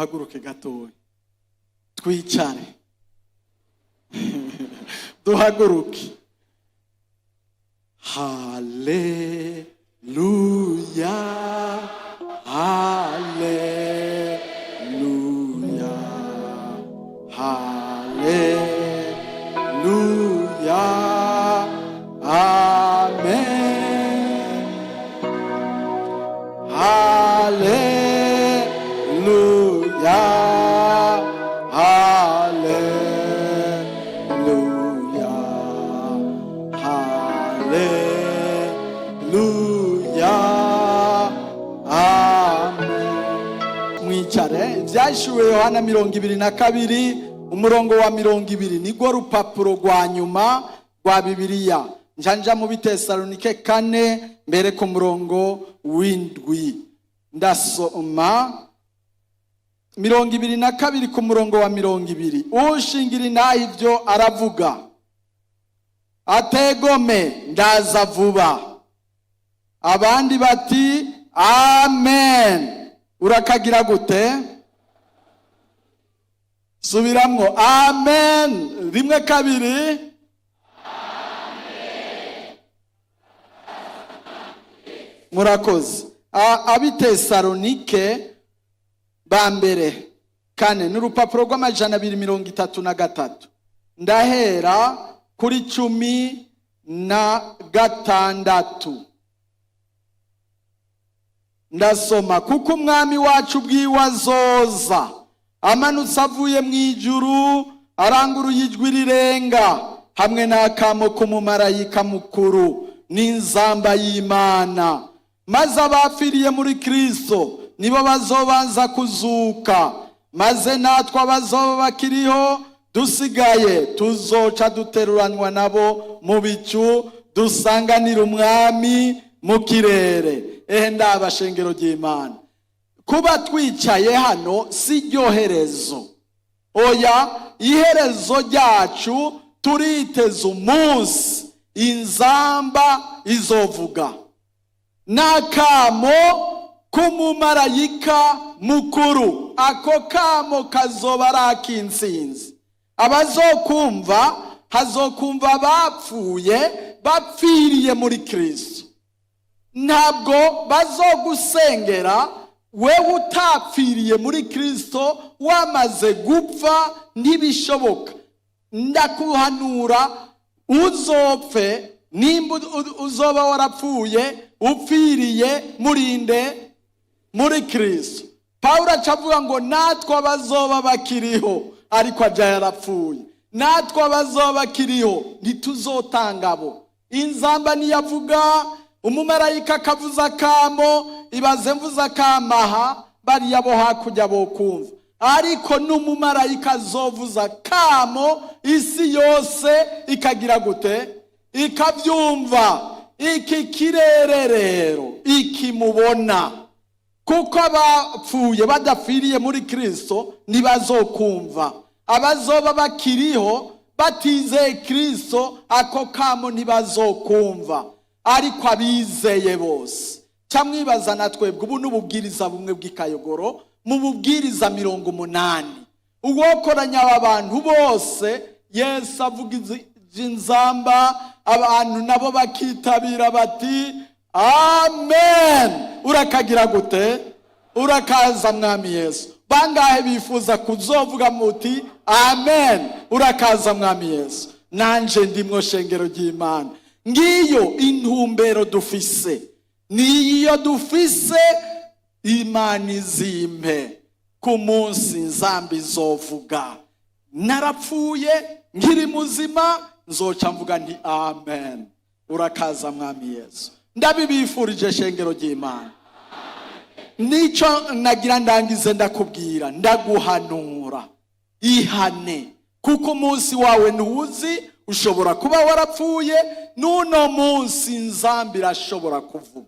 Duhaguruke gatoya, twicare, duhaguruke. Haleluya, haleluya, haleluya, amen. Haleluya, haleluya, haleluya, amen. Mwicare. Ibyashyuwe Yohana 22, umurongo wa 20, nirwo rupapuro rwa nyuma rwa Bibiliya. Njanja mu Bitesalonike 4, mbere ku murongo w'7. Ndasoma 22 ku murongo wa 20. Ushingira inaha ibyo aravuga ategome, ndaza vuba. Abandi bati amen. Urakagira gute? Subiramwo amen, rimwe, kabiri. Murakoze. Abitesalonike ba mbere 4, n'urupapuro rw'233. Ndahera kuri 16. Ndasoma: kuko Umwami wacu ubwiwe azoza amanutse avuye mu ijuru, aranguruye ijwi rirenga, hamwe n'akamo k'umumarayika mukuru n'inzamba y'Imana, maze abapfiriye muri Kristo nibo bazobanza kuzuka. Maze natwe abazoba bakiriho dusigaye tuzoca duteruranwa nabo mu bicu, dusanganira Umwami mu kirere. Ehe, ndaba shengero ry'Imana, kuba twicaye hano si ryo herezo. Oya, iherezo ryacu turiteze umunsi inzamba izovuga n'akamo k'umumarayika mukuru. Ako kamo kazoba ari ak'intsinzi. Abazokumva, hazokumva abapfuye bapfiriye muri Kristo. Ntabwo bazogusengera wewe utapfiriye muri Kristo, wamaze gupfa ntibishoboka. Ndakuhanura uzopfe nimba uzoba warapfuye upfiriye murinde muri Kristo. Pawulo aca avuga ngo natwe abazoba bakiriho, ariko aja yarapfuye, natwe abazoba bakiriho ntituzotanga abo. Inzamba niyavuga, umumarayika akavuza akamo. Ibaze mvuza akamaha, bariya bo hakurya bo kumva, ariko n'umumarayika azovuza akamo, isi yose ikagira gute? Ikabyumva. Iki kirere rero ikimubona, kuko abapfuye badapfiriye muri Kristo ntibazokumva. Abazoba bakiriho batizeye Kristo, ako kamo ntibazokumva, ariko abizeye bose. Cyamwibaza na twebwe ubu n'ububwiriza bumwe bw'ikayogoro mu bubwiriza 80, uwokoranya aba bantu bose, Yesu avuga inzamba, abantu nabo bakitabira bati amen, urakagira gute? Urakaza Mwami Yesu. Bangahe bifuza kuzovuga muti amen, urakaza Mwami Yesu? Nanje ndimwo. Shengero ry'Imana, ngiyo intumbero dufise, niyo dufise. Imana izimpe ku munsi nzambi izovuga narapfuye nkiri muzima, nzoca mvuga nti amen, urakaza Mwami Yesu. Ndabibifurije, shengero ry'Imana. Nico nagira ndangize, ndakubwira, ndaguhanura, ihane, kuko umunsi wawe ntuwuzi. Ushobora kuba warapfuye n'uno munsi, nzambi irashobora kuvuga.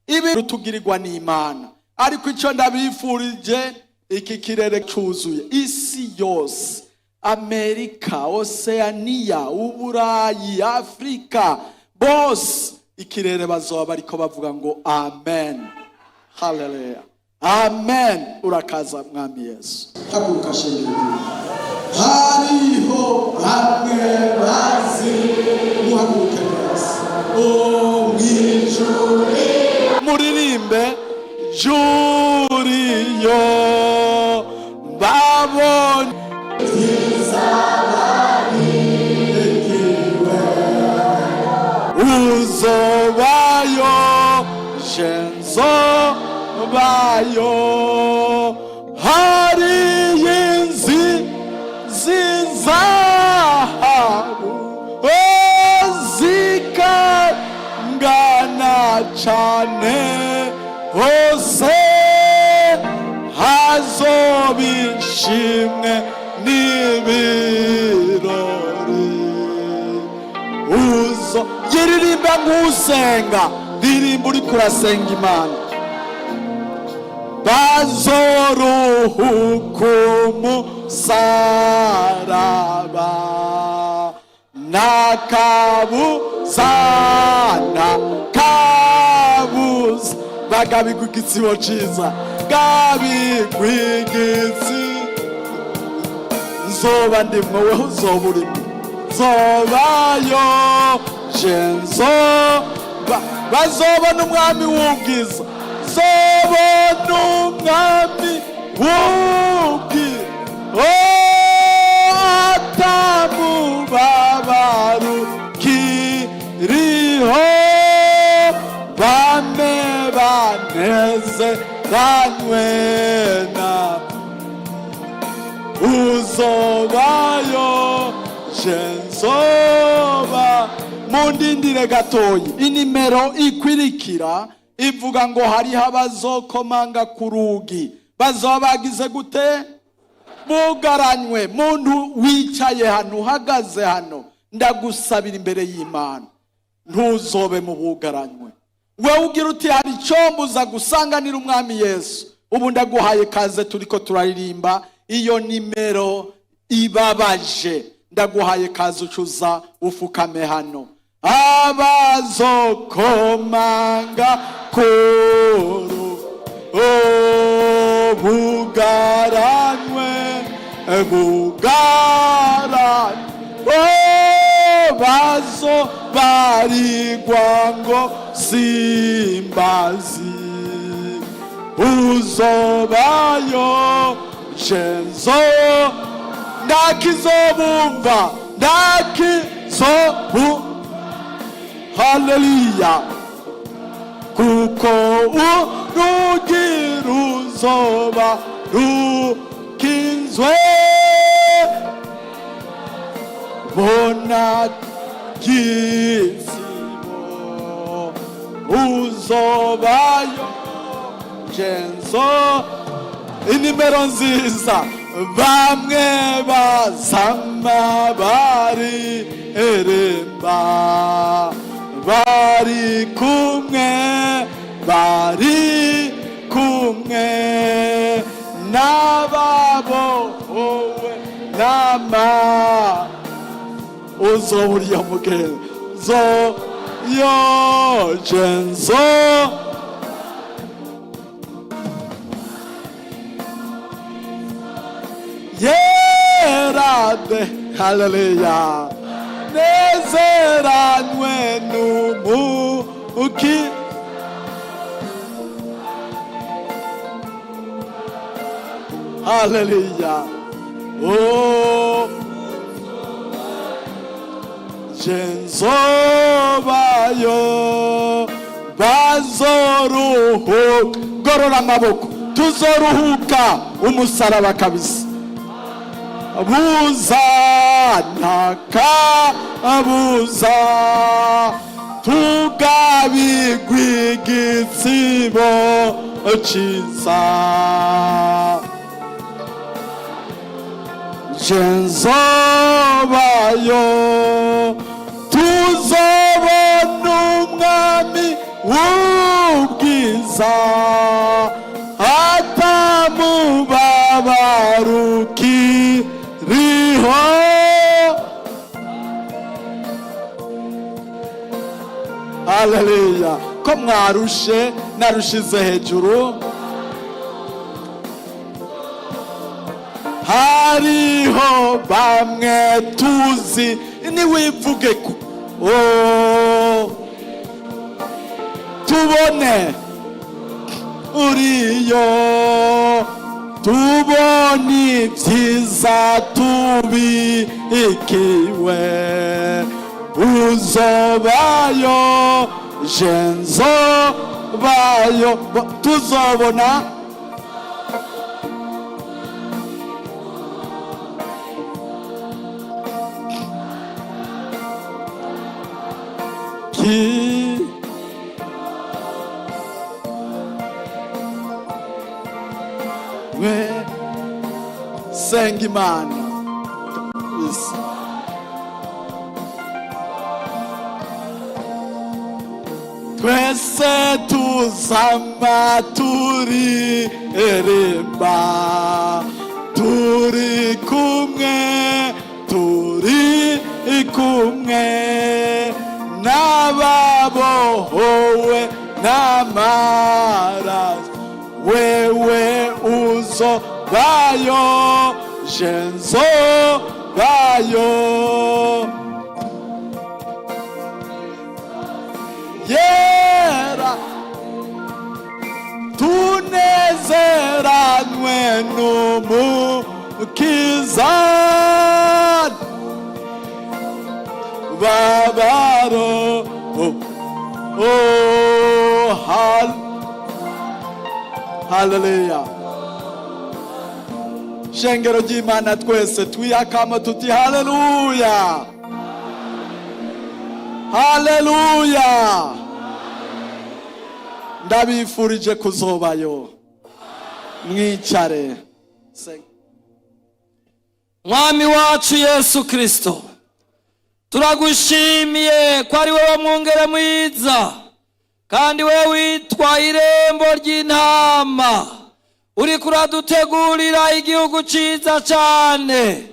Ibi tugirirwa n'Imana. Ariko icyo ndabifurije, iki kirere cyuzuye isi yose, Amerika, Oseaniya, Uburayi, Afurika, bose ikirere bazoba bariko bavuga ngo amen, haleluya, amen. Amen. Urakaza, Mwami Yesu. Haguruka, shengero. Hariho bamwe bazi, muhaguruke mwese umwijuru, muririmbe juriyo babonye byiza, uzobayo, jenzobayo, hari inzi zizahabu zikangana cane hose, hazobishimwe n'ibirori. Uzo yiririmba nk'usenga, ririmba uriko urasenga Imana. Bazoruhuka umusaraba, nta kabuza, nta kabuza, bagabigwa igitsibo ciza, gabigwa igitsi. Nzoba ndimwo, wewe uzoba urimo, nzobayo jenzoba. Bazobona umwami w'ubwiza, zobona umwami w'ubwiza, atamubabaro kiriho, bame banezeranywe na uzobayo, jenzoba. Mundindire gatoyi. Inimero ikwirikira ivuga ngo hariho abazokomanga ku rugi, bazoba bagize gute? Bugaranywe. Muntu wicaye hano, uhagaze hano, ndagusabira imbere y'Imana, ntuzobe mu bugaranywe. Wewe ugira uti: "Hari icyo gusanganira umwami Yesu", ubu ndaguhaye kaze. Turiko turaririmba iyo nimero ibabaje, ndaguhaye kaze, ucuza ufukame hano. Abazokomanga kuru bugaranywe, bugaranywe, bazo barigwa ngo simbazi. Uzobayo, jenzo, ndakizobumva, ndakizobu. Haleluya! Kuko urugi ruzoba rukinzwe, bona gisibo. Uzobayo, jenzo. Inimero nziza, bamwe bazama bari eremba, bari kumwe, bari kumwe n'ababohowe n'ama uzoburiya mugenzo yo jenzo. Yerade, haleluya, nezeranywe n'umuki. Haleluya! Oh, jenzobayo, bazoruhuka. Gorora amaboko, tuzoruhuka umusaraba kabisa. Buza, ntakabuza, tugabigwa igitsibo ciza. Jenzobayo, tuzobona umwami w'ubwiza, atamubabaro ukiriho. Haleluya! Ko mwarushe, narushize hejuru. Hariho bamwe tuzi, niwivuge ko, oh, tubone uriyo, tubone ibyiza tubikiwe. Uzobayo, je nzobayo, tuzobona. Ki we senga Imana. Yes. Twese tuzama turirimba, turi kumwe, turi kumwe n'ababohowe n'amaraso. Wewe uzobayo, je nzobayo. Yera tunezeranwe n'Umukiza, babaro, oh, oh, haleluya. Shengero ry'Imana, twese twiyakamo tuti: haleluya, haleluya. Ndabifurije kuzobayo. Mwicare. Mwami wacu Yesu Kirisito, turagushimiye ko ari wowe mwungere mwiza, kandi we witwa irembo ry'intama. Uriko uradutegurira igihugu ciza cane,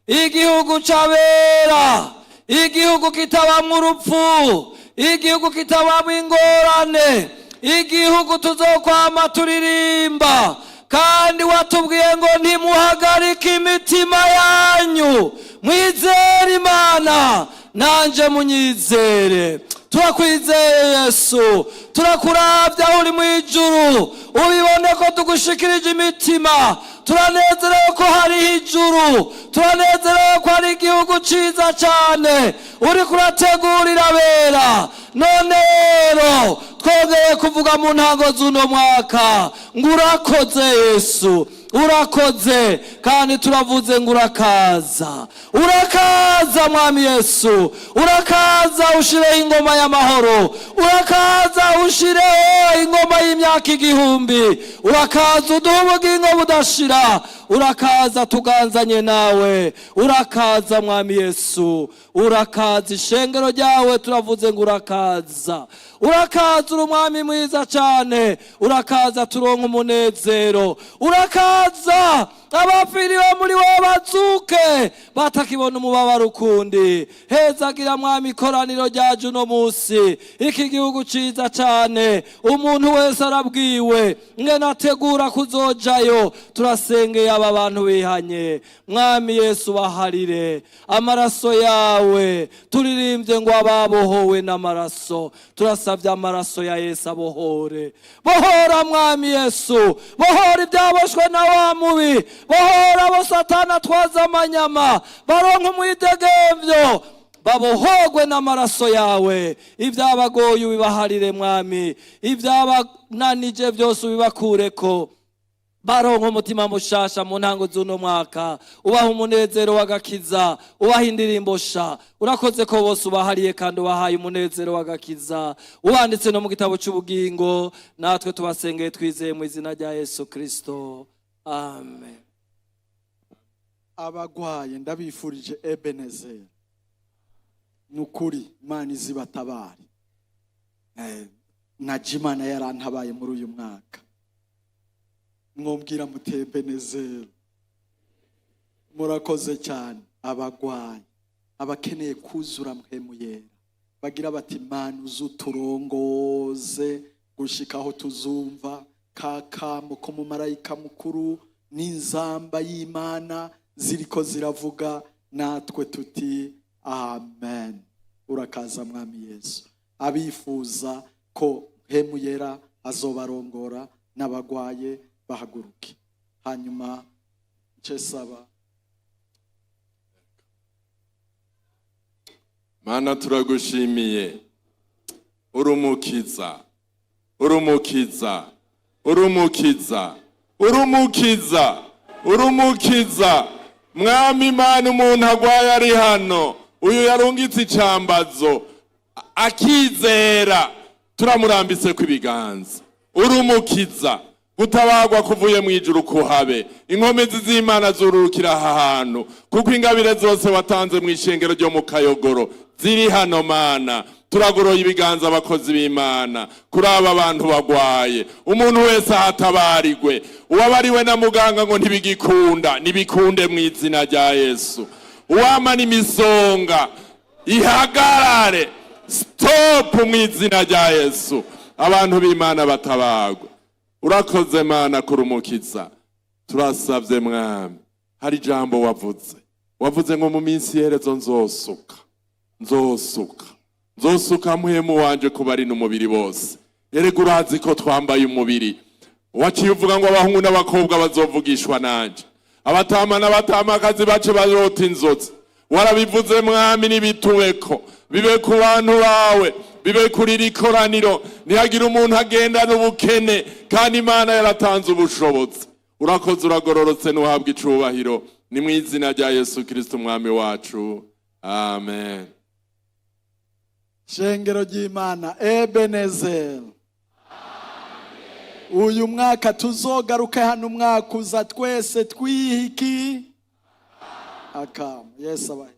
igihugu c'abera, igihugu kitabamwo urupfu, igihugu kitabamwo ingorane, igihugu tuzokwama turirimba. Kandi watubwiye ngo: "Ntimuhagarike imitima yanyu, mwizere Imana, nanje munyizere." Turakwizeye Yesu, turakurabya aho uri mu ijuru, ubibone ko tugushikirije imitima. Turanezerewe ko hariho ijuru, turanezerewe ko hari igihugu ciza cane uriko urategurira abera. None rero twongeye kuvuga mu ntango z'uno mwaka ngo: urakoze Yesu, urakoze. Kandi turavuze ngo: urakaza, urakaza Mwami Yesu, urakaza ushireho ingoma y'amahoro, urakaza ushireho ingoma y'imyaka 1000, urakaza uduhe ubugingo budashira, urakaza tuganzanye nawe. Urakaza Mwami Yesu, urakaza. Ishengero ryawe turavuze ngo: urakaza, urakaza, uri umwami mwiza cyane. Urakaza turonka umunezero, urakaza abapfiriwe muri wowe bazuke batakibona umubabaro ukundi. Hezagira Mwami ikoraniro ryaje uno munsi, iki gihugu ciza cyane. Umuntu wese arabwiwe ngene ategura kuzojayo. Turasengeye aba bantu bihanye, Mwami Yesu, baharire amaraso yawe. Turirimbye ngo: ababohowe n'amaraso. Turasabye amaraso ya Yesu abohore. Bohora Mwami Yesu, bohora ibyaboshwe na wa mubi, bohora abo Satani atwaza amanyama, baronka umwidegemvyo, babohogwe n'amaraso yawe. Ibyabagoye ubibaharire Mwami, ibyabananije byose ubibakureko, baronka umutima mushasha mu ntango z'uno mwaka. Ubaha umunezero w'agakiza, ubaha indirimbo sha. Urakoze ko bose ubahariye kandi ubahaye umunezero w'agakiza, ubanditse no mu gitabo cy'ubugingo. Natwe tubasengeye twizeye mu izina rya Yesu Kristo, amen. Abagwaye ndabifurije Ebenezeri. Ni ukuri Imana izibatabare. Na Imana yarantabaye muri uyu mwaka. Mwumvira muti Ebenezeri? Murakoze cyane. Abagwayi, abakeneye kuzura Mpwemu Yera, bagira bati: "Imana uzuturongoze gushika aho tuzumva ka kamo ko mu marayika mukuru." N'inzamba y'Imana ziriko ziravuga, natwe tuti amen. Urakaza, Mwami Yesu. Abifuza ko Mpwemu Yera azobarongora n'abagwaye bahaguruke, hanyuma nce saba. Mana, turagushimiye. Urumukiza, urumukiza, urumukiza, urumukiza, urumukiza. Mwami Imana, umuntu agwaye ari hano, uyu yarungitse icambazo akizera, turamurambitse ku ibiganza. Urumukiza, gutabagwa kuvuye mu ijuru kuhabe, inkomezi z'Imana zururukira aha hantu, kuko ingabire zose watanze mu ishengero ryo mu Kayogoro ziri hano. Mana, turagoroye ibiganza abakozi b'Imana kuri aba bantu bagwaye. Umuntu wese ahatabarigwe. Uwabariwe na muganga ngo ntibigikunda, nibikunde mu izina rya Yesu. Uwamana imisonga ihagarare, stop mu izina rya Yesu. Abantu b'Imana batabagwe. Urakoze Mana kurumukiza. Turasabye Mwami, hari ijambo wavuze, wavuze ngo mu minsi iherezo nzosuka, nzosuka, nzosuka Mpwemu wanje kuba ari n'umubiri bose. Erega urazi ko twambaye umubiri. Waciye uvuga ngo abahungu n'abakobwa bazovugishwa nanje, abatama n'abatamakazi bace barota inzozi. Warabivuze Mwami, n'ibitubeko bibe ku bantu bawe, bibe kuri iri koraniro. Ntihagire umuntu agendana ubukene kandi Imana yaratanze ubushobozi. Urakoze, uragororotse, ntuhabwe icubahiro. Ni mu izina rya Yesu Kristo Umwami wacu, amen. Shengero ry'Imana Ebenezer, uyu mwaka tuzogaruke hano umwaka uza twese twihiki akamu. Yesu abahe.